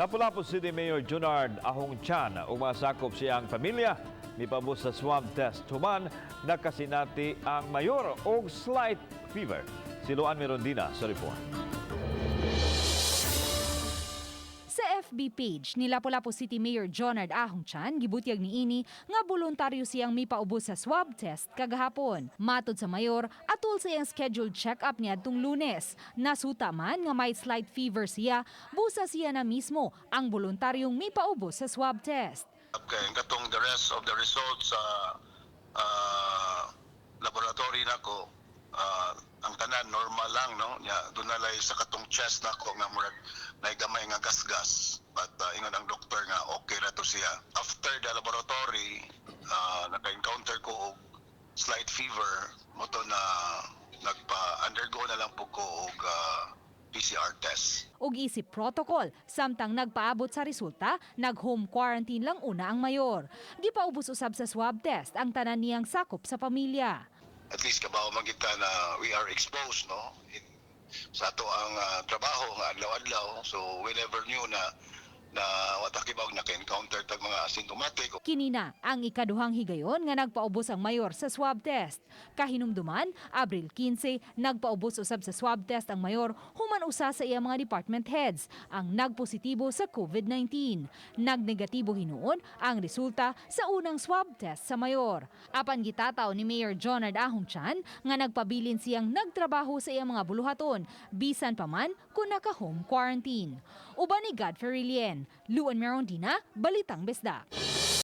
Lapu-Lapu City Mayor Junard Ahong Chan ug mga sakop siyang pamilya mipaubos sa swab test human nakasinati ang mayor og slight fever. Si Luan Mirondina sa report. Sa FB page ni Lapu-Lapu City Mayor Jonard Ahong Chan, gibutyag niini nga boluntaryo siyang mipaubos sa swab test kagahapon. Matod sa mayor, atul sa iyang scheduled check-up niadtong Lunes. Nasuta man nga may slight fever siya, busa siya na mismo ang boluntaryong mipaubos sa swab test. Okay, katong the rest of the results sa laboratory nako, ang tanan normal lang, no? Nya dunay sa katong chest nako nga murag nay gamay nga gasgas, but ingon ang doktor nga okay ra to siya. After the laboratory, naka-encounter ko og slight fever, mao to na nagpa-undergo na lang po ko og PCR test. Ug isip protocol, samtang nagpaabot sa resulta, nag-home quarantine lang una ang mayor. Gipaubos usab sa swab test ang tanan niyang sakop sa pamilya. At least kabaw man kita na we are exposed, no, sa ato ang trabaho nga adlaw-adlaw, so we never knew na na wa ta kibaw naka-encounter tag mga asymptomatic. Kini na ang ikaduhang higayon nga nagpaubos ang mayor sa swab test. Kahinumduman, Abril 15, nagpaubos usab sa swab test ang mayor human usa sa iyang mga department heads ang nagpositibo sa COVID-19. Nagnegatibo hinuon ang resulta sa unang swab test sa mayor. Apan gitataw ni Mayor Jonard Ahong Chan nga nagpabilin siyang nagtrabaho sa iyang mga buluhaton bisan pa man kung naka-home quarantine. Uban ni Godfrey Lien, Luan Merondina, Balitang Bisdak.